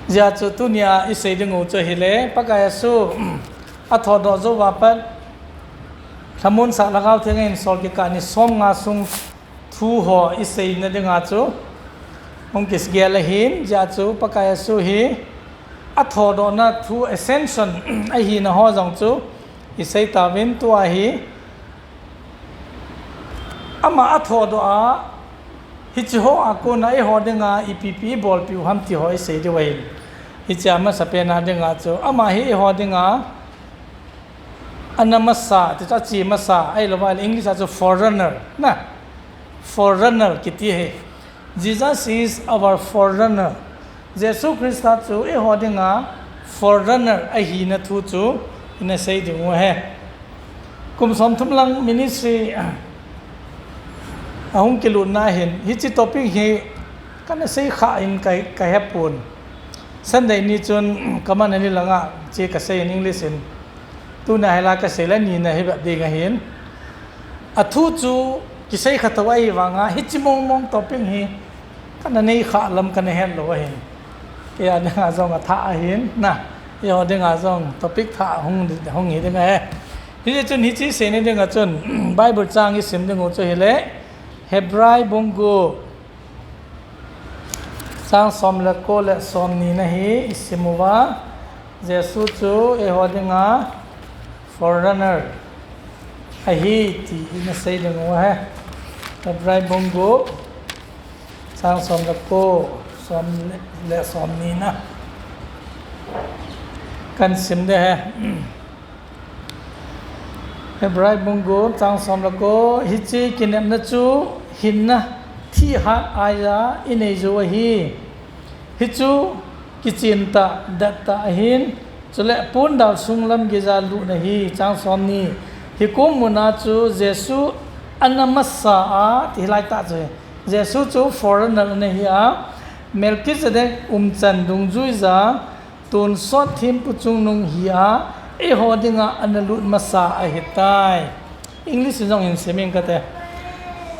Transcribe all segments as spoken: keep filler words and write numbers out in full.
Hijeh chun tunia isei ding u chu ahile, Pakai Jesu athodoh jou va pat, Lhamonsah Lhagao Theng a hin Sol kikah ni somnga sung thu ho iseina dinga chu hung kigel ahin, hijeh chun Pakai Jesu hi athodohna thu, Ascension, ahina ho jong chu isei tauvin, tua hi ama athodoh a, hiche ho a kona eiho dinga ipi ipi ibolpeh u ham ti ho isei diu ahin. Hiche a masapen a dinga chu, ama hi eiho dinga ana masa, ti chu ache masa, ahilouva ahile English a chu forerunner, na. Forerunner kiti ahi. Jesus is our forerunner. Jesu Christa chu eiho dinga forerunner ahina thu chu ina sei ding u ahi. Kum somthum lang ministry ahung kilutna hin, hiche topic hi kana sei kha in ka, kahepon. Sunday ni chun kaman ani langa che kasei in English in. Tuna hila kasei le nina hi bep ding ahin. Athu chu kisei kha thou ahivanga, hiche mong mong topic hi kana nei kha lam kana het lou ahin. Kei a dinga jong athah ahin, na. Eiho dinga jong topic thah hung, hung hi ding ahi. Hijeh chun hiche seina dinga chun Bible chang isim ding u chu ahile, Hebrai bung gup, chang som le ko le somni na hi isim uva, Jesu chu eiho dinga forerunner ahi ti ina sei ding u ahi. Hebrai bung gup, chang som le ko, som le, le somni na. Kan sim ding ahi. Hebrai bung gup, chang som le ko, hiche kinepna chu hinna, thihhat aija inei jou ahi. Hichu kichen tah, det tah ahin, chule pondal sung lam geija lutna ahi, chang somni. Hikom muna chu Jesu ana masa a, ti hilai tah chu ahi. Jesu chu forerunner ana hi a, Melchizedek umchan dungjuija, tonsot thempu chungnung hi a, eiho dinga ana lut masa ahitai. English in jong hin sim inge kate.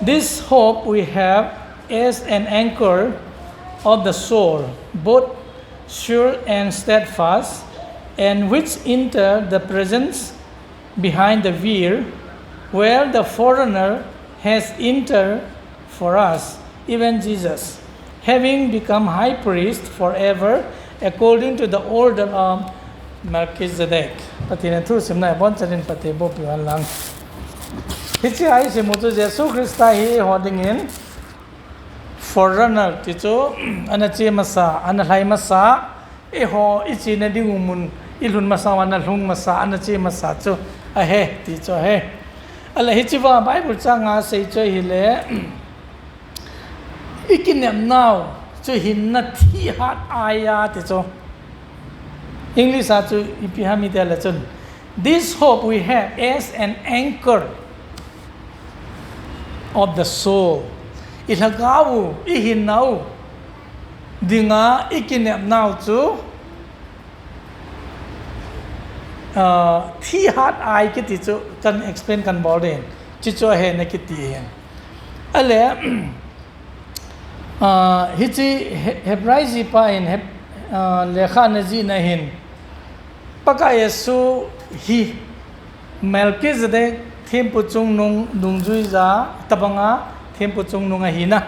This hope we have as an anchor of the soul, both sure and steadfast, and which enter the presence behind the veil, where the forerunner has entered for us, even Jesus, having become high priest forever according to the order of Melchizedek. Pathen in thusim na ibonchauvin phatthei boh peh hen lang. Hiche a isim u chu Jesu Christa hi eiho dingin forerunner ti chu, ana che masa, ana lhai masa, eiho ichena ding u mun ilhun masa uva ana lhung masa, ana che masa chu ahi ti chu ahi. Ahile hichea Bible chang a asei chu ahile, ikinepnau chu hinna thihhat aija ti chu. English a chu ipi ham itile chun, this hope we have as an anchor of the soul. Ilhagao u, ihinnau dinga ikinepnau chu, ah, thihhat aija kiti chu kan explain kan bol ding. Chuchu ahi na kiti ahi. Ahile, ah, hiche He-, Hebrai jihpa in Heb-, ah, lekha ana jihna hin, Pakai Jesu hi Melchizedek thempu chungnung dungjuija tobanga thempu chungnung ahina.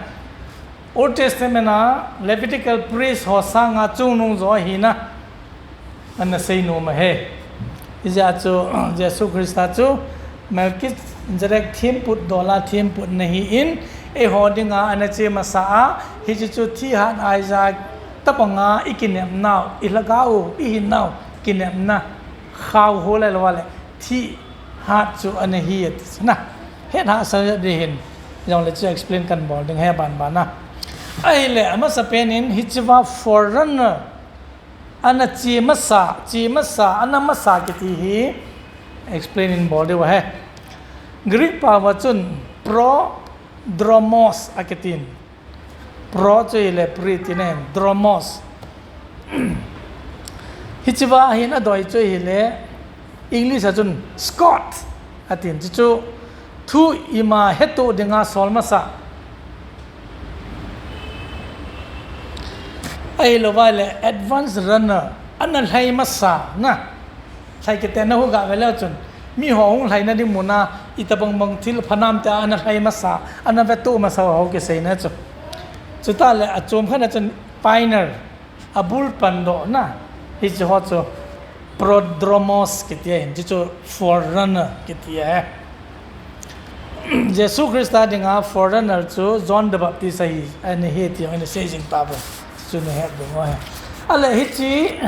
Old Testament a Levitical priest ho sanga chungnung jo ahina. Ana seinom ahi. Hijeh chun Jesu Christa chu Melchizedek themput dola themput ana hin, eiho dinga ana che masa a, hiche chu thihhat aija tobanga ikinepnau, ilhagao u, ihinnau kinepna, khao ho le lou le, thihhat chu ana hi ati chu na. Hetha sa ding hin, jongle chu explain kan bol ding ahi banban a. Ahile, amasapen in hichea forerunner ana che masa, che masa, ana masa kiti hi explain in bol diu ahi. Greek pao a chun prodromos akitin. Pro chu ahile pre tina ahin, dromos. Hichea hin adoi chu ahile, English a chun Scott atin, chuchu thu ima hetoh dinga sol masa. Ahilou vai le advance runner, ana lhai masa na. Lhai kiti na hu ga ve leu chun, mi ho hung lhaina ding muna, itobang bang thil phanam te ana lhai masa, ana vetu masa ho kisei na chu. Chuta le achom khat na chun pioneer, abul pan doh na. Hichi ho chu prodromos kiti ahin, hichi chu forerunner kiti ahi. Jesu Christa dinga forerunner chu John the Baptist ahi, ana hi ti ana sei jing ta bo. Chu na het ding ahi. Ale hichi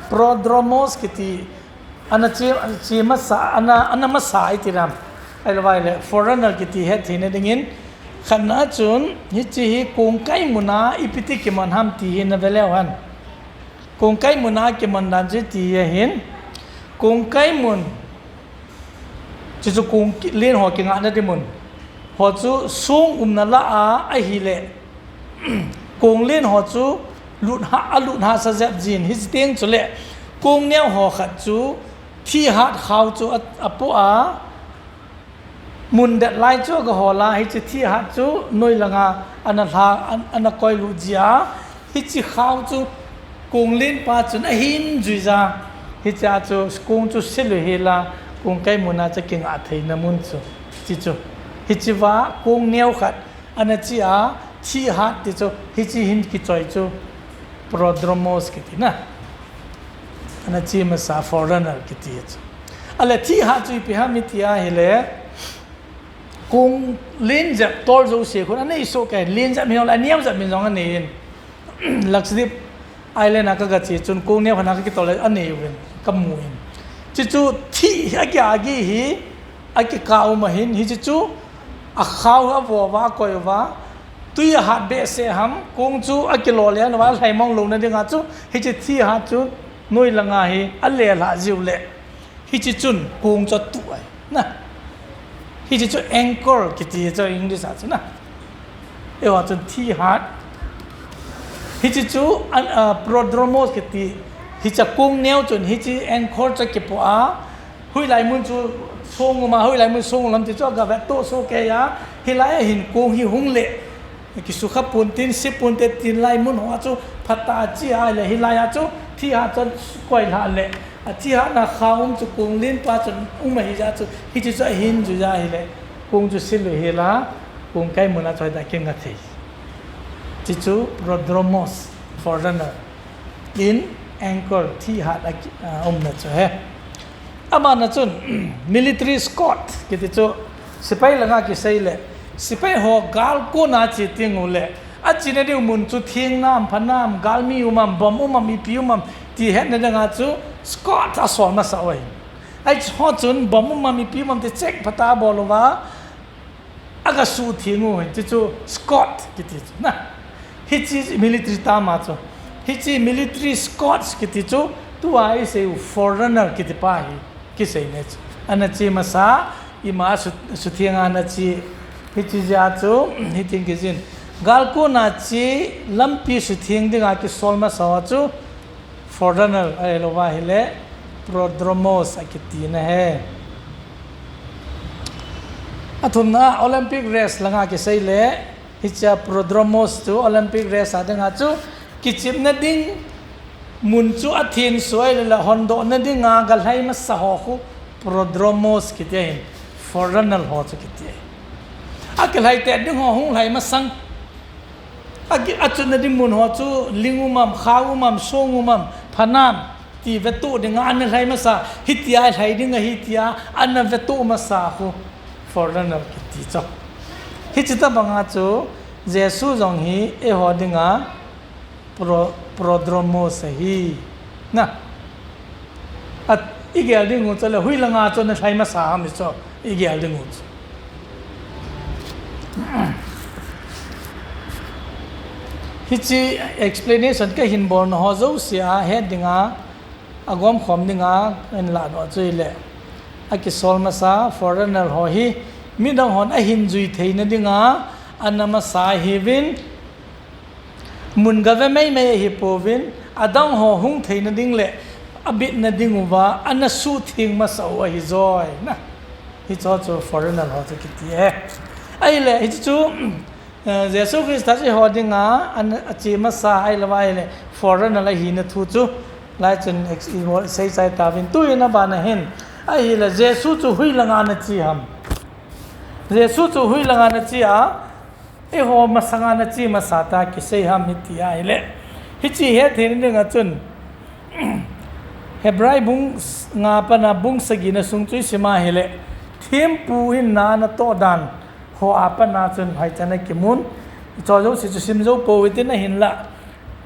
prodromos kiti ana chi, chi masa, ana, ana masa iti ram. Ahilou vai le forerunner kiti het theina dingin, khatna chun hichi hi kong kai muna ipi ti kiman ham ti hi na ve leu hen. Kong kai muna kiman dan chu ti ahin. Kong kai mun, chuchu kong len ho kingahna ding mun. Ho chu song umna lah a ahile, kong len ho chu lut ha, alut hasa jep jin, hichi teng chule kong neo ho khat chu thihat khao chu a, apoh a, mun det lai chu aga hol a, hichi thihat chu noi langa ana lha, an, ana koi lut jia, hichi khao chu kong len pa chun ahin jui ja, hichia chu kong chu sil u hila, kong kai muna chu kingah theina mun chu, hichi chu. Hichi va kong neo khat ana chi a, thihat ti chu, hichi hin kichoi chu prodromos kiti na. Ana chi masa forerunner kiti chu. Ale thihat chu ipi ham iti ahile, kong len jep tol jouse khun anei soh kei, len jep hi hol, aneo jep min jong anei in. Lakshadweep Island a kaga che chun kong neo khat na kakitol le anei uvin, kamu in. Chuchu thi agi agi hi, akikah um ahin, hichi chu akhao avo va, akoi va, tui ahat behseh ham, kong chu akilo le, ana va lhai mong louna dinga chu, hichi thihat chu noi langa hi alelhah jiu le. Hichi chun kong chu atu ahi na. Hichi chu anchor kiti chu English a chu na. Eiho chun thihat. Hichi chu an, ah, prodromos kiti. Hicha kong neo chun hichi anchor chu kipoh a. Hoilai mun chu song um a, hoilai mun song um lam ti chu aga veto soh kei a. Hilai a hin kong hi hung le, kisukha pon tin, si pon te tin lai mun ho chu phatah a chi a le, hilai a chu thihat chun koi lha le, athihat na khao um chu kong len pa chun um ahi ja chu, hichi chu ahin jui ja hile, kong chu sil u hila, kong kai muna chu hoitah a kingah thei. Hichi chu prodromos, forerunner, in anchor, thihat a ki, a, umna chu ahi. Amana chun, military scout kiti chu, sepai langa kisei le, sepai ho gal kona che teng u le, achena diu mun chu theng nam, pha nam, galmi um am, bomb um am, ipi um am, ti hetna dinga chu scout asol masa u ahi. Hichi ho chun bomb um am, ipi um am ti check phatah a abol uva, aga suhtheng u ahi, hichi chu scout kiti chu na. Hichi military term a chu. Hichi military scouts kiti chu, tua isei u forerunner kiti pa hi kisei ne chu. Ana che masa, ima su, suhtheng a ana che, hichi jeh a chu, hitin kijin. Gal kona che, lampi suhtheng dinga kisol masa ho chu, forerunner, ahilou va hile, prodromos akiti na ahi. Athumna, Olympic race langa kisei le, hichia prodromos chu Olympic race a dinga chu, kichepna ding mun chu athenso ahile, hondohna dinga galhai masa ho khu prodromos kiti ahin, forerunner ho chu kiti ahi. Akilhai tet ding ho hung lhai masang. Aki, achutna ding mun ho chu ling um am, khao um am, song um am, pha nam, ti veto dinga ana lhai masa, hitia lhai ding ahi tia ana veto masa khu forerunner kiti chu. Hichi tobanga chu Jesu jong hi eiho dinga pro, prodromos ahi. Na. A, igel ding u chu le, hoilanga chu ana lhai masa ham ti chu, igel ding u chu. Hichi explanation kahin bolna ho jouse a het dinga, agomkhom dinga, kahin lahdoh chu hile, akisol masa forerunner ho hi, midang hon ahin jui theina dinga, ana masa ahiuvin, mun gave meimei ahipouvin, adang ho hung theina ding le, abitna ding uva, ana suhtheng masa u ahi joi na. Hicho chu forerunner ho chu kiti e. Ahile, hichu chu, Jesu Christa chu eiho dinga ache masa ahilou ahile foreigner ahina thu chu lai chun ex-, i bol sei chai tauvin, tuin abana hin ahile Jesu chu hoilanga ana che ham? Jesu chu hoilanga ana che a, eiho masanga ana che masa ta kisei ham iti ahile, hiche hetthei dinga chun Hebrai bung nga pana bung sagina sung chu isim ahile, thempu hinna ana toh dan ho a pana chun hiche ana kimun. Hiche jouse chu sim jou pou hitin, ahinla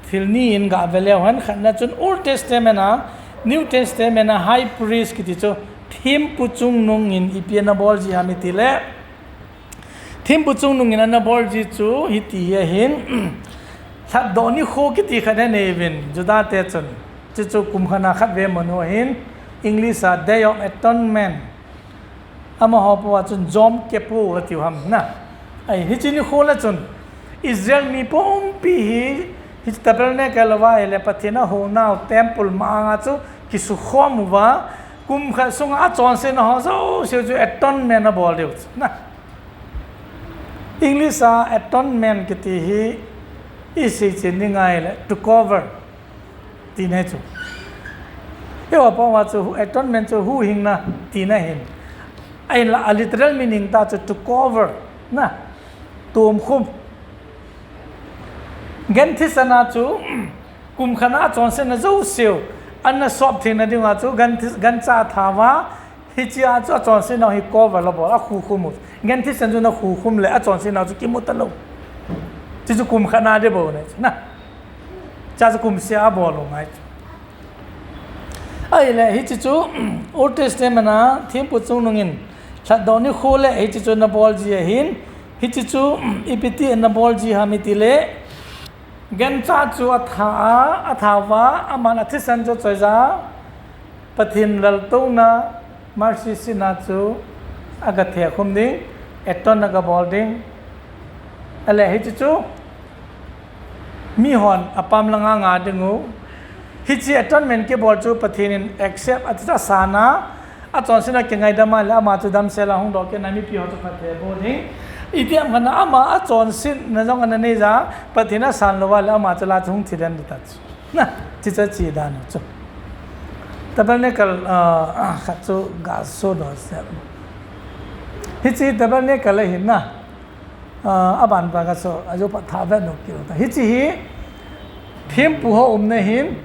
thil ni in gave leu hen. Khatna chun Old Testament a, New Testament a High Priest kiti chu thempu chungnung in ipi ana bol ji ham itile, thempu chungnung in ana bol ji chu hiti hi ahin, lhatdoh nikho kiti khat aneiyuvin, Juda te chun. Chuchu kum khatna khatvei manu ahin, English a Day of Atonement. Amaho pao a chun Yom Kippur atiu ham na. Ahi, hiche nikho le chun Israel mi pumpi hi, hiche tabernacle a ahile Pathen ahou nau temple ma-anga chu kisukhom uva, kum khat sunga achonsetna ho jouse chu atonement abol diu chu na. English a atonement kiti hi isei chen ding ahile to cover tina chu. Eiho pao a chu atonement chu huhhingna tina ahin. Ahinla a literal meaning tah chu to cover na, tomkhum. Gan thisan a chu kum khatna achonsetna jouseu ana sop theina dinga chu gan thi-, gancha athauva, hichea chu achonsetnau hi cover abol, akhukhum u. Gan thisan chun akhukhum le achonsetnau chu kimu talou. Chuchu kum khatna ding bou ahi chu na. Chuchu kumseh a abol u ngai chu. Ahile hiche chu Old Testament a thempu chungnung in lhatdoh nikho le hiche chu ana bol ji ahin, hiche chu ipi ti ana bol ji ham itile, gancha chu atha a, athauva, aman athisan chu achoija, Pathen laltouna, mercy seat a chu aga thekhum ding, atone aga bol ding. Ahile hiche chu mihon apam langa nga dingu. Hiche atonement kibol chu Pathen in accept ati, asan a, achonsetna kingaidam a le ama chu damsel a hung dohkit a mipi ho chu phatthei aboh ding. Itiham khat a ama achonsetna jong ana neija, Pathen asan louva le ama chu la chu hung thiden ding tah chu. Na, chuchu ache dan u chu. Tabernacle, ah, khat chu gaso doh se. Hiche tabernacle ahin na. Ah, aban pa gaso, ajo pa tha vet nom kit u ta. Hiche hi thempu ho umna ahin,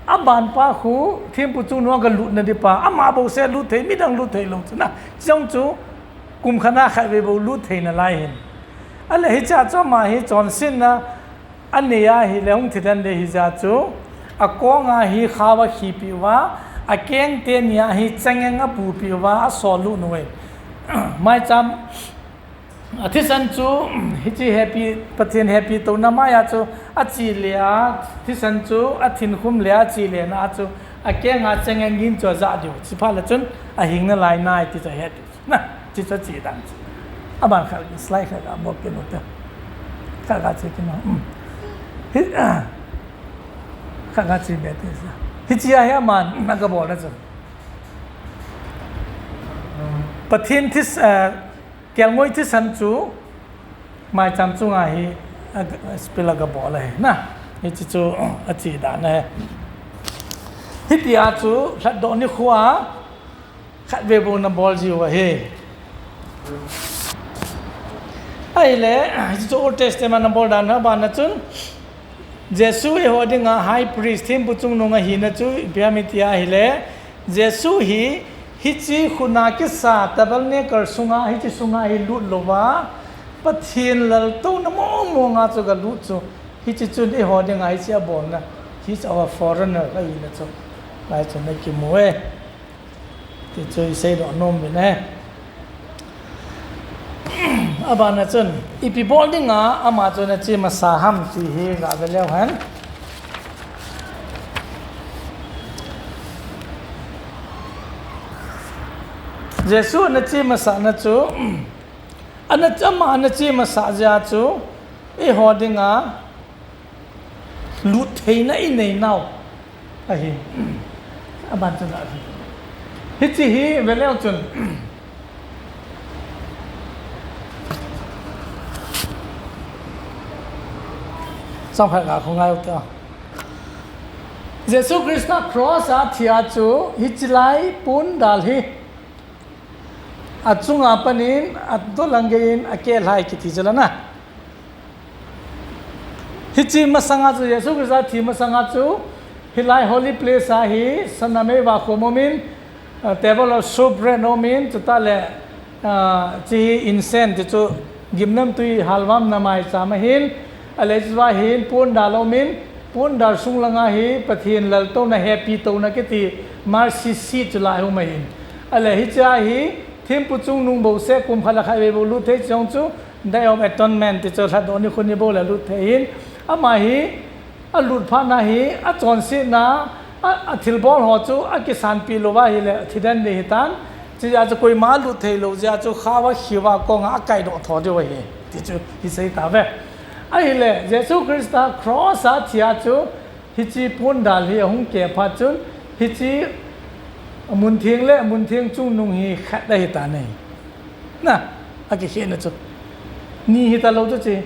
aban pa khu thempu chungnung a galutna ding pa, ama bouseh lut thei, midang lut thei lou chu na. Chujong chu kum khatna khatvei bou lut thei nalai ahin. Ahile hichea chu ama hi chonsetna anei ahile hung thiden ding ahijeh chun, akonga hi khao akhipeh uva, akeng teni a hi changeng apuipeh uva, asol lut uve. Maicham, athisan chu, hiche hepi, Pathen hepi touna maiya chu ache le a, thisan chu athinkhum le a ache le na a chu, akenga changeng gin chu ajah diu. Chuphat le chun ahing nalai nai ti chu ahet diu. Na, chuchu ache dan chu. Aban khat, slide khat ga bol kit u te. Khat ga che kit u. Um. Hi, ah. Khat ga che be te sa. Hichea hi aman, na ga bol na chu. Pathen this-, ah, kelngoi thisan chu, maicham chunga hi, a, spill aga bol ahi, na. Hiche chu, ache dan ahi. Hitia chu, lhatdoh nikho a, khatvei bou ana bol jiu ahi. Ahile, hiche chu Old Testament a ana bol dan ahi, aban a chun, Jesu eiho dinga High Priest, thempu chungnung ahina chu, ipi ham iti ahile, Jesu hi, hiche khut a kisa tabernacle sunga, hiche sunga hi lut louva, Pathen laltouna mong monga chu galut chu, hiche chun eiho dinga hiche abolna, hiche a foreigner ahina chu, lai chun ana kimu e. Ti chu isei doh nom uvin ahi. Aban a chun, ipi bol dinga ama chu ana che masa ham ti hi gave leu hen. Jesu ana che masana chu, ana, ama ana che masa jeh a chu, eiho dinga lut theina inei nau ahi. Aban chun ahi. Hiche hi ve leu chun, Chang khat nga khu ngai u te. Jesu Christa cross a thi a chu hichi lai pondal hi achunga panin adolang gei in akelhai kiti chu la na. Hichi masanga chu Jesu Christa thi masanga chu hilai holy place a hi sana mei va khom umin, uh, table of showbread umin, chuta le, uh, chi hi incense ti chu gimnamtui halvamna maicham ahin, ale chuva hin pondal umin, pondal sung langa hi Pathen laltouna, hepi touna kiti mercy seat chu la um ahin. Ale hichia hi thempu chungnung bouseh kum khat le khatvei bou lut thei chong chu Day of Atonement ti chu lhadoh nikho ni bou le lut thei hin, ama hi alut phat na hi achonsetna, a, athilbol ho chu akisanpi louva ahile thiden ding hitan. Chijeh chu koima lut thei lou jeh chu khao a khiu a kong a akaidoh tho diu ahi ti chu hi sei tave. Ahile Jesu Christa cross a thi a chu hichi pondal hi ahung ke phat chun hichi muntheng le muntheng chungnung hi khat ahitan ahi. Na, akikhenna chu ni hita lou chu chi.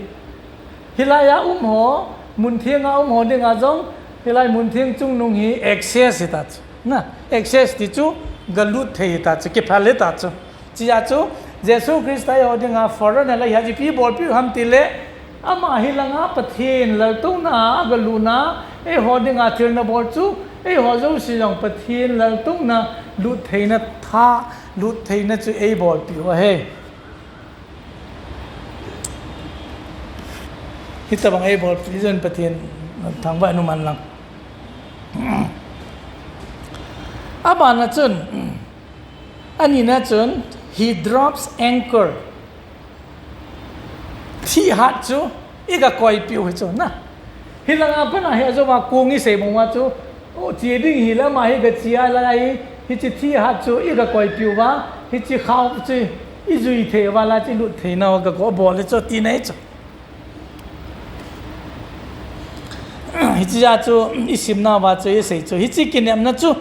Hilai a um ho, muntheng a um ho dinga jong, hilai muntheng chungnung hi access hita chu. Na, access ti chu galut thei hita chu, kiphal hita chu. Chijeh chu Jesu Christa eiho dinga forerunner la hi a chu ipi bolpiu ham tile, ama hilanga Pathen laltouna a agalutna, eiho dinga thilna bol chu, eiho jouse jong Pathen laltouna lut theina tha, lut theina chu eibolpiu ahi. Hitabang eibolpi jeh in Pathen thangvah in um hen lang. Abana chun, anina chun, he drops anchor. Thihhat chu igakoipiu hi chu na. Hilanga pana hi ajouva kong isei bang uva chu, o, che ding hile ama hi gache a lai, hiche thihhat chu igakoipiu va, hiche khao chu ijui thei uva la chu ilut theina uva gago bol hi chu tina hi chu. Hichea chu isimna uva chu isei chu, hiche kinepna chu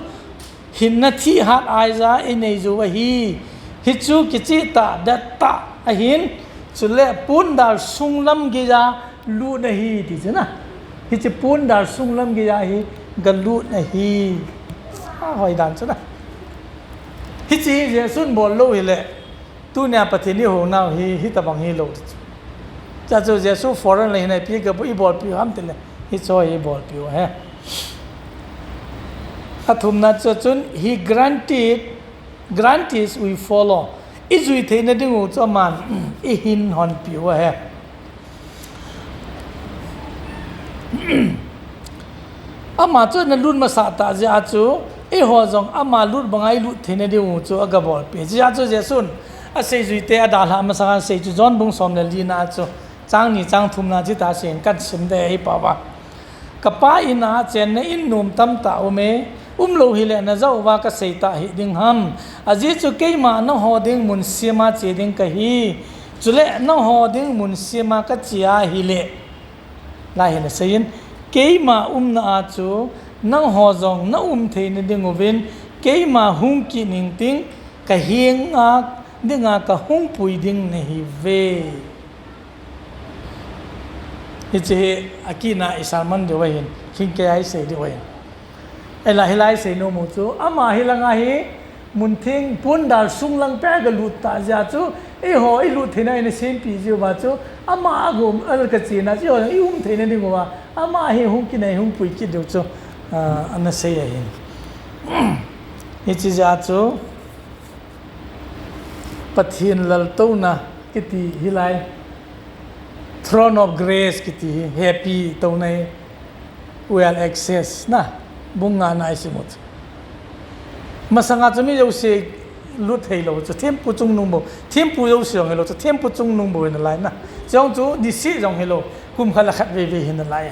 hinna thihhat aija inei jou ahi. Hichu kichehtah dettah ahin, chule pondal sunglam geija lutna ahi ti chu na. Hiche pondal sunglam geija hi galutna ahi. Ahoidan chu na. Hiche hi Jesun bol lou hile, tunia Pathen ihounau hi, hitabang hilou ti chu. Chua chu Jesu forerunner la hina ipi ibolpiu ham tile, hiche hi ibolpiu ahi. Athumna chu chun, he granted, grantees we follow. Ijui theina dingu chu aman ihin honpiu ahi. Ama chu analut masatah jeh a chu, eiho jong ama lut banga ilut theina dingu chu agabolpi. Chujeh a chu Jesun aseijuite adalhah masanga asei chu John bung som le lina chu, chang ni chang thumna chutah aseiyin kasim ding ahipoi. Kapa in'a chenna in nom tamtah aume, umlou hile najah uva kasei tah hih ding ham. Ajeh chu keima nangho ding mun sema che ding kahi. Chule nangho ding mun sema kache ahile, lai hin aseiyin, keima umna a chu nangho jong naum theina dinguvin, keima hung kit ning ting, kahenga dinga kahungpui ding nahiuve. Hiche hi akitna isermon diu ahin, hinkei a isei diu ahin. Ahileh hilai seinom u chu, ama hilanga hi muntheng pondal sunglang peh a galut tah jeh a chu, eiho ilut theina ina sempeh jeh uva chu, ama agom a kachena chu, eiho ium theina dinguva, ama hi hung kit a ihungpui kit diu chu, ah, ana sei ahin. Hiche jeh a chu, Pathen laltouna kiti hilai, Throne of Grace kiti hi, hepi touna hi, well access na, bung ngana isim u chu. Masanga chu mi jouse lut theilou chu, thempu chungnung bou, thempu jouse jong hilou chu, thempu chungnung bou hinalai na. Chujong chu niseh jong hilou, kum khat le khatvei vei hinalai.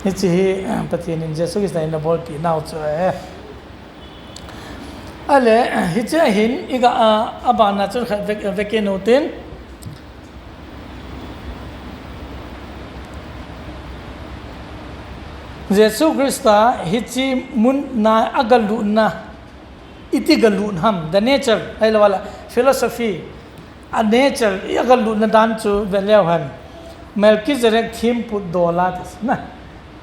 Hiche hi, Pathen in Jesu Christa in abolpi nau chu ahi. Ahileh, hiche a hin, iga a, abana chun khat ve, vekit u hitin. Jesu Christa hiche mun a agalutna, iti galut ham, the nature, ahilou leh philosophy, a nature, agalutna dan chu veleu hen. Melchizedek themput dola ti na.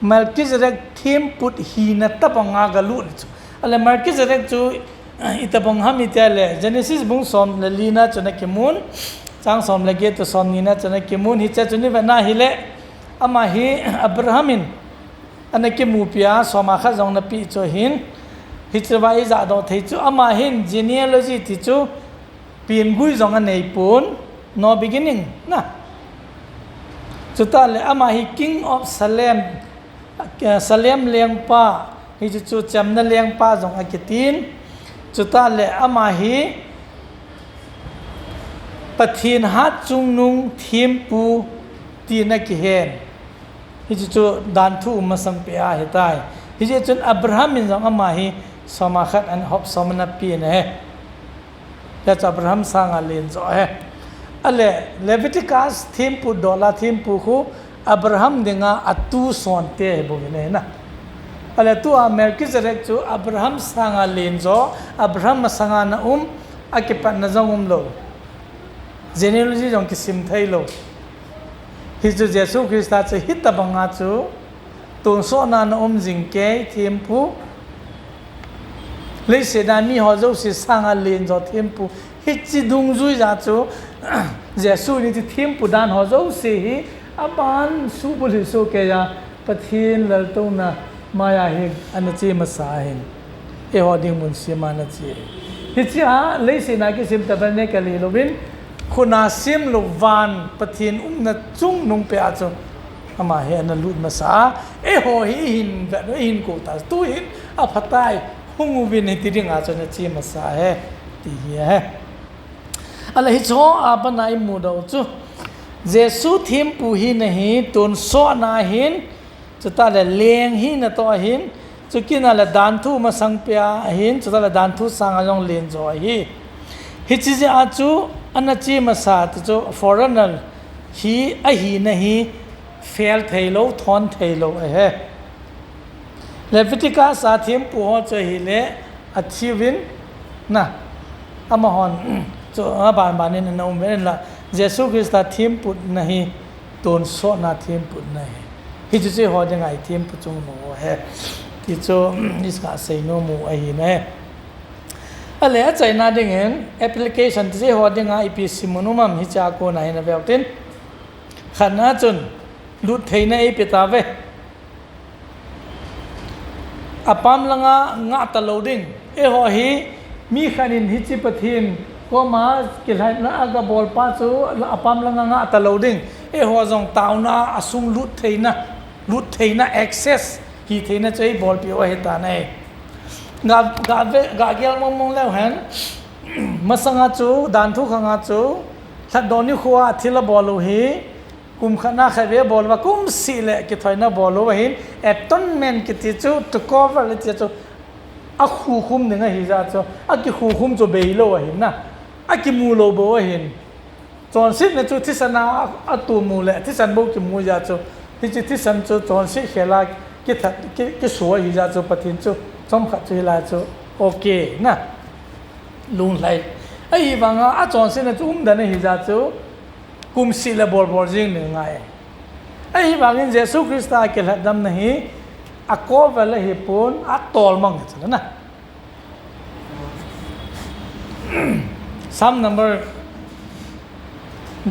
Melchizedek themput hina tabanga galut chu. Ale Melchizedek chu itabang ham iti le Genesis bung som le lina chun akimun, chang som le get to som nina chun akimun, hiche chu ni vena hile, ama hi Abraham in ana kimupia, soma khat jong napeh chu hin, hiche va ija doh thei chu, ama hin genealogy ti chu, pengui jong anei pon, no beginning na. Chutah le ama hi King of Salem, eh, Salem lengpa, hichu chu chamna lengpa jong akitin. Chutah le ama hi Pathen hatchungnung thempu tina kihen. Hichu chu danthu um masang pea ahitai. Hiche chun Abraham in jong ama hi soma khat ana hop som ana pe na he. Hichu Abraham sanga lenjo ahi. Ale Leviticus thempu dola thempu khu Abraham dinga atu sonte hi bou hi na. Ale tua Melchizedek chu Abraham sanga lenjo, Abraham masanga ana um, akipatna jong umlou. Genealogy jong kisim theilou. Hichu Jesu Christa chu hitabanga chu tonsotna ana um jing kei thempu. Leiset a miho jouse sanga lenjo thempu. Hiche dungjui jeh chu Jesu in hiche thempu dan ho jouse hi aban subulhit sohkeiya Pathen laltouna maiya hi ana che masa ahin. Eiho ding mun sema ana che. Hichea leiset a kisim tabernacle hilouvin, khutna semlou van Pathen umna chungnung pea chu ama hi ana lut masa a. Eiho hi ihin vet u, ihin kou ta, tuhin aphatai, hung uvin hiti dinga chu ana che masa ahi, ti hi ahi. Ale hicheho a pat a imudoh u chu, Jesu thempu hina hi tonsotna ahin, chutah le leng hina toh ahin, chukit a le danthu masang pea ahin, chutah le danthu sanga jong lenjo ahi. Hiche jeh a chu ana che masa ti chu forerunner hi ahina hi fail theilou, thon theilou ahi. Leviticus a thempu ho chu ahile, athiuvin na, amahon chu abanbanin ana um uvin la, Jesu Christa themputna hi tonsotna themputna ahi. Hichu chu eiho dinga ithempu chungnung u ahi, ti chu iga seinom u ahi na. Ale achaina dingin application ti chu eiho dinga ipi simmun um am hichea kona hin aveu tin. Khatna chun lut theina eipe tauve. Apam langa ngah talou ding. Eiho hi mi khat in hiche Pathen koma kilhaina agabolpa chu apam langa ngah talou ding. Eiho jong taona a asung lut theina, lut theina access hi theina chu eibolpeh u ahitan ahi. Ga, ga ve, ga gel mongmong leu hen. Masanga chu, danthu khanga chu, lhatdoh nikhoa thil abol u hi, kum khatna khatvei abol uva, kum seh le kithoina abol u ahin, atonement kiti chu, to cover le ti chu, akhukhum ding ahijeh chu, akikhukhum chu beilou ahin na, akimu lou bou ahin. Chonsetna chu thisan a, atom u le, thisan bou kimu jeh chu, hiche thisan chu chonset khel a kithat, ki, kiso ahijeh chu, Pathen chu, chomkhat chu hilai chu, okay na. Lunglhai. Ahivanga, achonsetna chu umden ahijeh chu, kum seh le bolbol jing ding angai. Ahivangin Jesu Christa kilhatdamna hi, a cover le hipon, atolmang hi chu na. Psalm number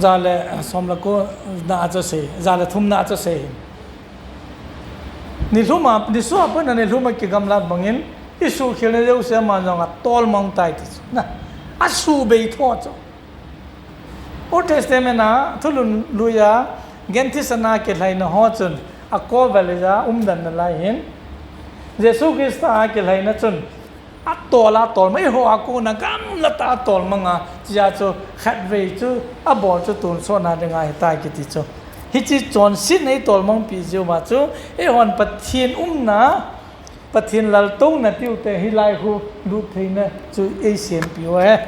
ja le som le ko na a chu asei, ja le thum na a chu asei. Nilhum a, nisuh a pat a nilhum a kigamlat bangin, isuhkhelna jouse aman jong atolmang tai ti chu na. Asuhbei tho chu. Old Testament a thulhun lui a, genthisana kilhaina ho chun, a cover le ja umden nalai hin. Jesu Christa a kilhaina chun, atol atolmang, eiho a kona gamlata atolmang a, chujeh chu khatvei chu, abol chu tonsotna dinga ahitai kiti chu. Hiche chonsetna itolmangpi jeh uva chu, eihon Pathen umna, Pathen laltouna tiu te hilai khu lut theina chu eisempeh u ahi.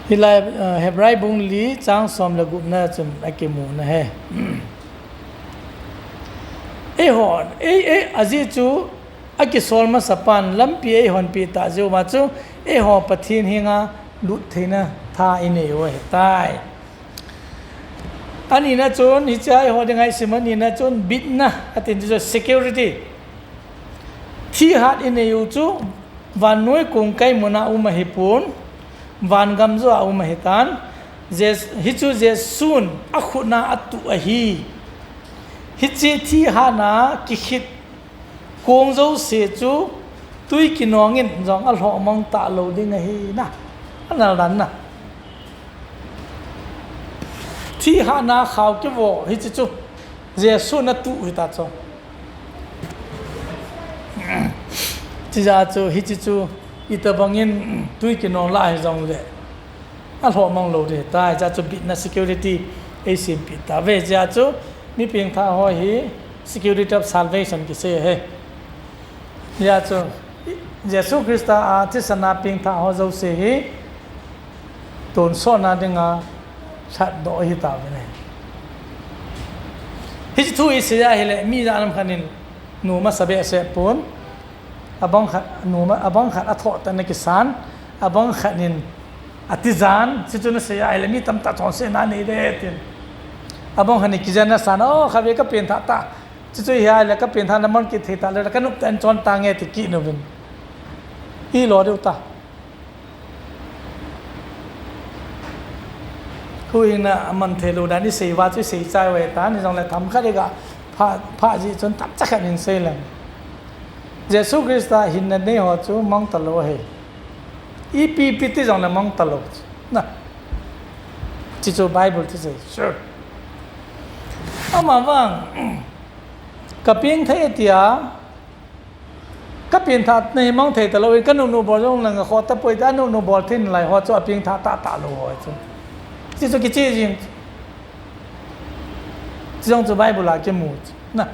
Hilai, eh, Hebrai bung li chang som le gupna chun akimu na ahi. Eiho, ei, ei, ajeh chu Akisol masapan lampi eihonpeh tah jeh uva chu, eiho Pathen henga lut theina tha inei u ahitai. Anina chun, hichea eiho dinga isim anina chun, bitna, atin chu security. Thi hat inei u chu, vannoi kongkai muna um ahipon, vangam joh a um ahitan, Jes-, hichu Jesun akhutna atuh ahi. Hiche thi hatna kikhit kong jouse chu twi kinongin jong alhohmang talou ding ahi na. Anal dan na. Thi hatna khao kivo hiche chu Jesun atuh hita chu. Chijeh chu hiche chu itobangin twi kinong lah hijongle alhohmang lou ding ahitai, chijeh chu bitna security eisempeh tauve, chijeh chu mi pengthah ho hi security of salvation kisei ahi. Hijeh chu Jesu Christa a thisana pengthah ho jouse hi tonsotna dinga lhatdoh ahitauvin ahi. Hiche thu isei ahile mi jat lam khat in nom asa behseh pon, abang khat nom, abang khat athoh tah in akisan, abang khat in atijan, chuchu nasei ahile mi tamtah chonsetna nei de tin. Abang khat in kijen asan, o, khatvei kapengthah tah, chuchu hi ahile kapengthahna mang kit thei tah le, kanop tah in chon tange ti kit uvin. Ilo diu ta. Huhhingna aman theilou dan isei uva chu isei chai uve ta, hijongle themkhat iga phah, phah jeh chun themcha khat in sei leng. Jesu Christa hinna nei ho chu mang talou ahi. Ipi ipi ti jongle mang talou. Na. Chuchu Bible thu sei. Sure. Amavang, kapengthah e tia, kapengthahna hi mang thei talou in, kanopnop bol jong langa khoh tapoi tia, anopnop bol thei nalai ho chu apengthah tahtah lou ho chu. Chuchu kicheh jing. Chujong chu Bible a kimu chu. Na.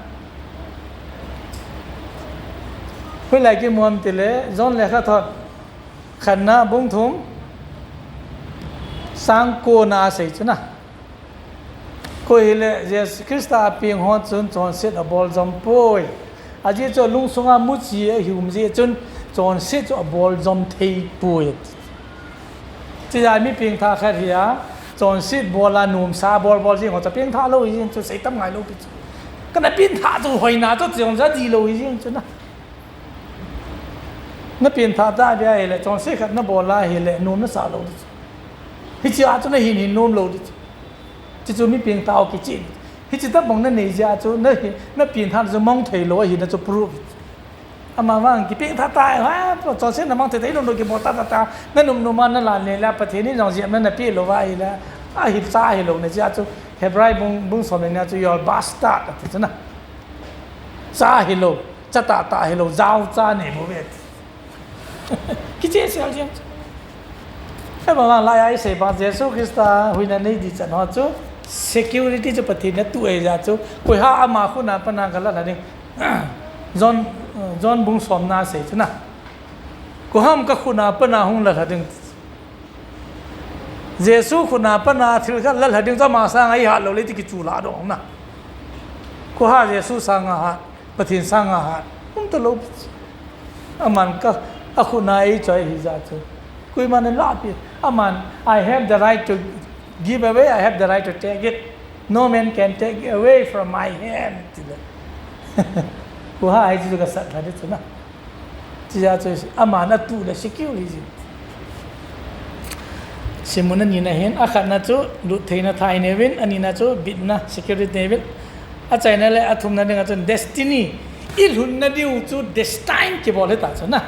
Hoilai kimu ham tile, John lekhathot khatna bung thum, chang kona asei chu na. Koi hile Jesu Christa a peng ho chun chonset abol jom poi. Ajeh chu alungsunga muchi ahi um jeh chun chonset chu abol jom thei poi. Chijeh a mi pengthah khat hi a, chonset bol a nomsa bol bol jing ho chu pengthah lou hi jeng chu, seitam ngai lou pi chu. Kana pengthah chu hoina chu chonset ji lou hi jeng chu na. Na pengthah tah bia hile, chonset khat nabol a hile, nom nasa lou di chu. Hiche a chu nahin hin nom lou di chu. Chuchu mi pengthah ho kicheh. Hiche tobang nanei jeh a chu, nahin, napengthah chu mang thei lou ahina chu prove. Amavang kipengthah tah, ha, chonset namang thei thei lou lou kibol tah tah tah, nanopnop a nalah le la, Pathen in jong jepna napeh lou va ahile, ahi cha ahi louna jeh a chu, Hebrai bung, bung som le ni a chu, you are bastard, ati chu na. Cha hilou, cha tahtah hilou, jao cha nei bou ve. Kicheh sel jeng. Ahivang lai a isei bang Jesu Christa huhhingna nei ding chan ho chu security chu Pathen in atuh ahi jeh chu, koiham ama khut a pat a kalha lha ding. John, John bung somna asei chu na. Koiham kakhut a pat a hung lha lha ding. Jesu khut a pat a thil khat lha lha ding chu ama sanga ihat lou le ti kichu lha dong na. Koiham Jesu sanga hat, Pathen sanga hat, um talou. Aman ka, akhut a eichoi ahi jeh chu. Koiman alahpeh. Aman, I have the right to give away, I have the right to take it. No man can take it away from my hand. Tile. Koiham hichu kasat lha di chu na. Chijeh chu aman atuh le secure hi jin. Simmun anina hin, akhatna chu lut theina tha inei uvin, anina chu bitna, security nei uvin. Achaina le athumna dinga chun destiny, ilhunna diu chu destine kibol hita chu na.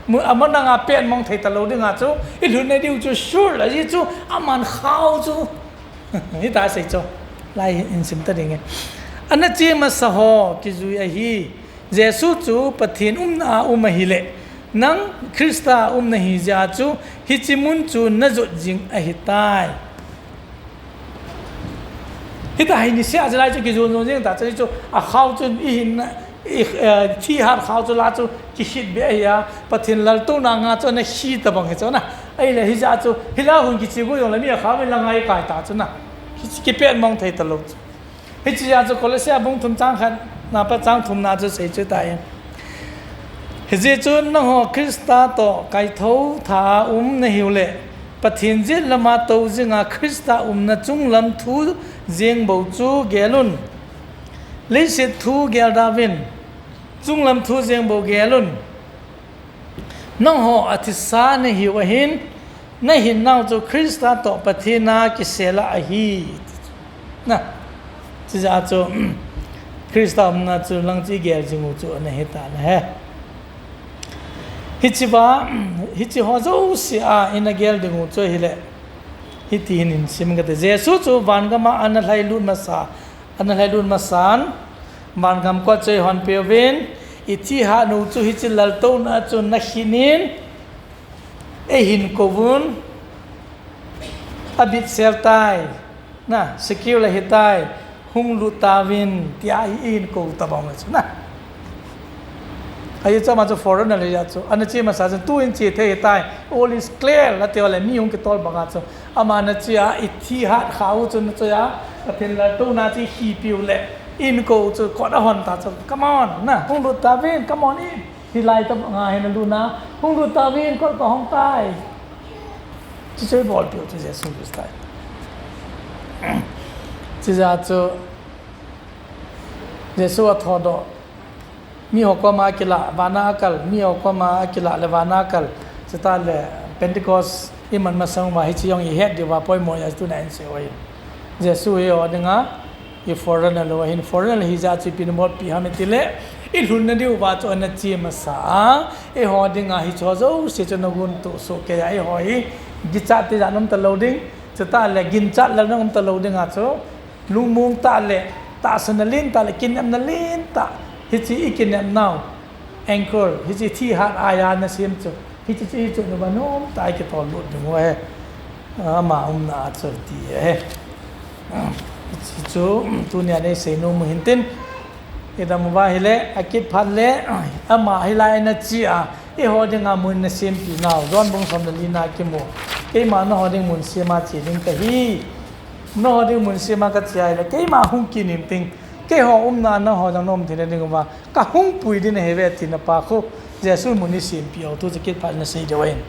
Mu-, amananga pet mang thei talou dinga chu, ilhunna diu chu sure la ji chu, aman khao chu. Hita sei chu. Lai hin sim ta ding e. Ana che masa ho kijui ahi. Jesu chu Pathen umna a um ahile, nang Christa a um nahi jeh a chu, hiche mun chu najot jing ahitai. Hita hi niseh a jeh lai chu kijon jon jing ta chu, chu akhao chun ihin, i, eh, thi hat khao chu la chu kikhit be ahi a, Pathen laltouna nga chu ana khi tabang hi chu na. Ahile hijeh a chu, hilai hun kiche gu jong le mi akhao in la ngai kai ta chu na. Ki, kipet mang thei talou chu. Hiche jeh a chu Colossae bung thum chang khat na pat chang thumna chu sei chu tai. Hijeh chun nangho Christa toh kaithou tha a um nahiu le, Pathen jet lama tou jinga Christa umna chunglam thu jeng bou chu gelun. Leiset thu gel dauvin, chunglam thu jeng bou gelun. Nangho athisa nahiu ahin, nahinnau chu Christa toh Pathen a kisel a ahi. Na, chijeh a chu, Christa umna chu lang chu igel jing u chu ana hita na he. Hichi va, hichi ho jouse a ina gel ding u chu hile, hiti hin hin sim kate. Jesu chu vangam a ana lhailut masa, ana lhailut masan, vangam kot chu eihon peuvin, ithi hat u chu hichi laltouna a chu nakhin in, eihin kouvun, abit sel tai, na, secure la hitai, hung lut tauvin, tia eihin kou tabang le chu, na. Ahi chu ama chu forerunner le ya chu, ana che masa chun, tuin che thei hitai, all is clear, la tia le mi hung kitol banga chu, ama ana che a, ithi hat kha u chu ana che a, Pathen laltouna chu ihin peh u le, eihin kou chu, kot ahon ta chu, come on, na, hung lut tauvin, come on in. Hilai tabanga hin alut na, hung lut tauvin, kot kahong tai. Chuche ibolpeh u chu Jesu Christa. Chijeh a chu Jesu athodoh, miho koma akilah, van a akal, miho koma akilah le van a akal. Chutah le Pentecost iman masang uva hiche jong ihet diuva poimo ahi, tuna insei u ahi. Jesu hi eiho dinga i forerunner lou ahin, forerunner hijeh a chu ipi nabolpeh ham itile, ilhunna diuva chu ana che masa a, eiho dinga hicheho jouse chu ana gontoh soh kei a, eiho hi kichat tijat um talou ding, chutah le ginchat lelna um talou dinga chu, lungmong tah le, tahsanna lentah le, kinepna lentah, hiche ikinepnau, anchor, hiche thi hat a ana sem chu, hiche chu ichot uva nomtah a ikitol lut ding u ahi. Ama umna a chu ti ahi. Hiche chu tunia neisei nom u hintin. Idam uva hile, akit phat le, ama hilai ana che a, eiho dinga mun ana sempeh nau, John bung som le li na kimu. Keima nangho ding mun sem a che ding kahi. Nangho ding mun sem a kache a hile, keima hung kit intin, keiho umna a nangho jong naum theina ding uva, kahung pui ding nahiuve tina pa khu, Jesu mun isempeh u thu chu kit phat nasei diu ahin.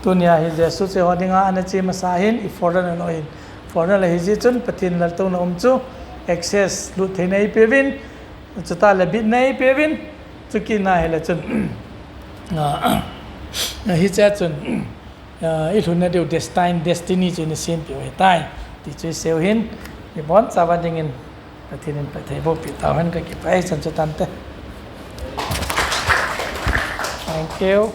Tunia hi Jesu chu eiho dinga ana che masa ahin, i forerunner lou ahin. Forerunner ahijeh chun Pathen laltouna um chu access, lut theina eipeuvin, chutah le bitna eipeuvin, chukit na hile chun, hiche a chun, ilhunna diu destine, destiny chu ina sempeh u ahitai, ti chu isei u ahin, ibonchauva dingin Pathen in phatthei eiboh peh tauhen, kakipah e, chan chu tante. Thank you.